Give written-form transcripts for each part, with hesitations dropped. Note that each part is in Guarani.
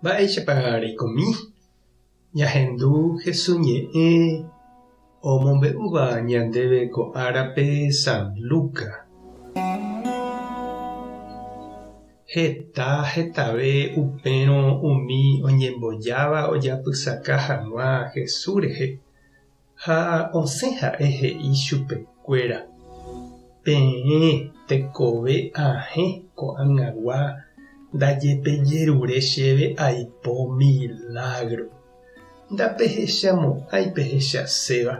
Mba'éichapa reikomi? Ñahendu Jesús ñe'ẽ omombe'úva ñandéve ko árape San Lucas. Heta hetave upérõ umi oñembojáva ojapysaka hag̃ua Jesús rehe, ha osẽ ha'e he'i chupekuéra, Peẽ tekove ahẽ ko'ag̃agua ndajepejerure chéve aipo milágro. Ndapehechamo'ãi pehechaséva.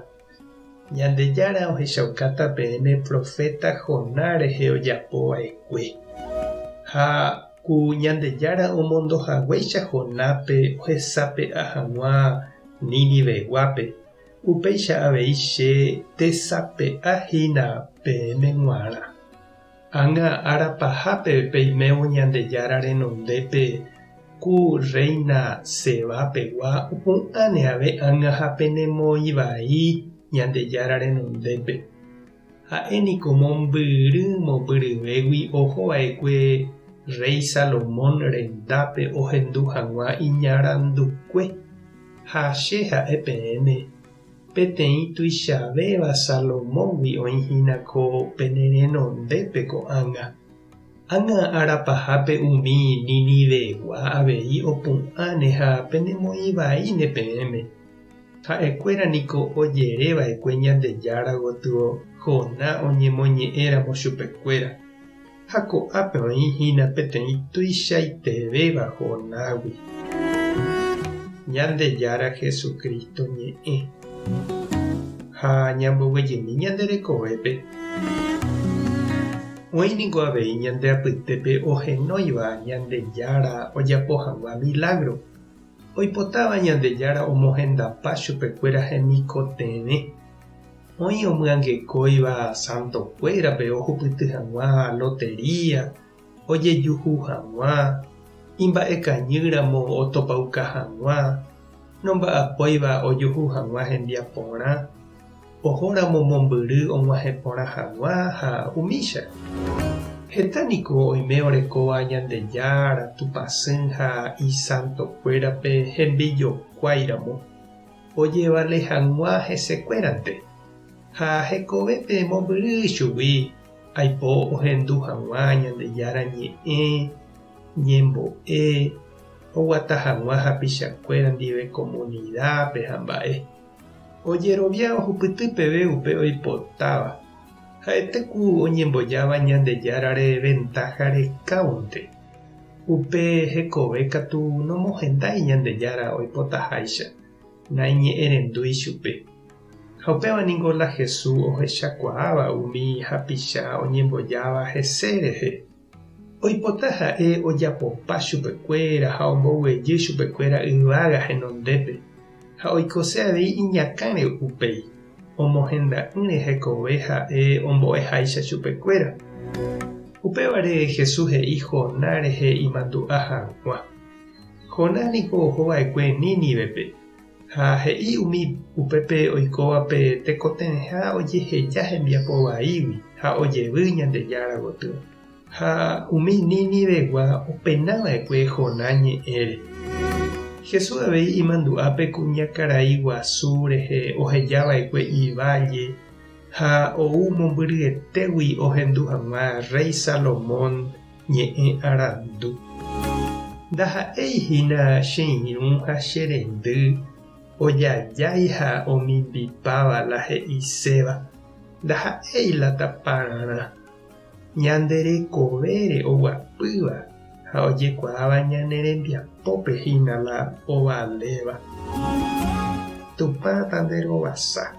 Ñandejára ohechaukáta peẽme proféta Jonás rehe ojapo va'ekue. Ha ku Ñandejára omondo haguéicha Jonápe ohesape'a hag̃ua Niniveguápe, upéicha avei che tesape'a hína peẽme g̃uarã. Ág̃a ára pahápe peimévo Ñandejára renondépe ku rréina Seba pegua opu'ãne ave ág̃a ha penemoĩ vai Ñandejára renondépe. Ha'e niko mombyry mombyryvégui oho va'ekue rréi Salomón rendápe ohendu hag̃ua iñarandukue. Ha che ha'e peẽme, Peteĩ tuichavéva Salomóngui oĩ hína ko pene renondépe ko'ág̃a. Ág̃a ára pahápe umi Ninivegua avei opu'ãne ha penemoĩ vaíne peẽme. Ha'ekuéra niko ojere va'ekue Ñandejára gotyo Joná oñemoñe'ẽramo chupekuéra. Ha ko'ápe oĩ hína peteĩ tuichaitevéva Jonágui. Ñandejára Jesucristo ñe'ẽ. Ha ñamboguejymi ñande rekovépe. Oĩ ningo avei ñande apytépe ohenóiva Ñandejára ojapo hag̃ua milágro, oipotáva Ñandejára omohendapa chupekuéra hemikotevẽ. Oĩ omyangekóiva santokuérape ohupyty hag̃ua lotería, ojejuhu hag̃ua, imba'ekañýramo otopauka hag̃ua, nomba'apóiva ojuhu hag̃ua hembiaporã, ohóramo mombyry og̃uahẽ porã hag̃ua ha umícha. Heta niko oime orekóva Ñandejára, Tupãsy ha isantokuérape hembijokuáiramo. Ojevale hag̃ua hesekuérante, ha hekovépe mombyry chugui aipo ohendu hag̃ua Ñandejára ñe'ẽ, ñembo'e, oguata hag̃ua hapichakuéra ndive komunidápe ha mba'e. Ojerovia ohupyty peve upe oipotáva, ha'ete ku oñembojáva Ñandejárare ventáha rekávonte. Upe hekove katu nomohendái Ñandejára oipotaháicha, naiñe'ẽrendúi chupe. Ha upéva ningo la Jesús ohechakuaáva umi hapicha oñembojáva hese rehe. Oipota ha'e ojapopa chupekuéra ha omboguejy chupekuéra yvága henondépe, ha oikose avei iñakãre upéi, omohenda'ỹre hekove ha'e ombo'eháicha chupekuéra. Upévare Jesús he'i Jonás rehe imandu'a hag̃ua. Jonás niko oho va'ekue Nínivepe, ha he'i umi upépe oikóvape tekotevẽha ojeheja hembiapo vaígui ha ojevy Ñandejára gotyo. Ha umi Ninivegua opena va'ekue Jonás ñe'ẽre. Jesús avei imandu'a pe kuñakarai guasu rehe oheja va'ekue iválle ha ou mombyryetégui ohendu hag̃ua rréi Salomón ñe'ẽ arandu. Ndaha'éi hína che irũ ha che rendy ojajái ha omimbipáva la he'iséva, ndaha'éi la tapararã. Ñande rekovére oguapýva ha ojekuaáva ñane rembiapópe hína la ovaléva. Tupã tanderovasa.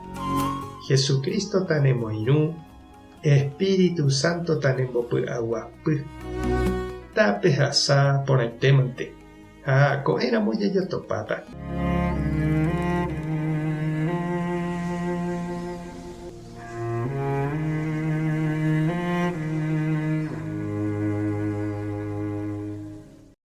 Jesucristo tanemoirũ, Espíritu Santo tanembopy'aguapy. Tapehasa porãitémante ha ko'ẽramo jajotopáta.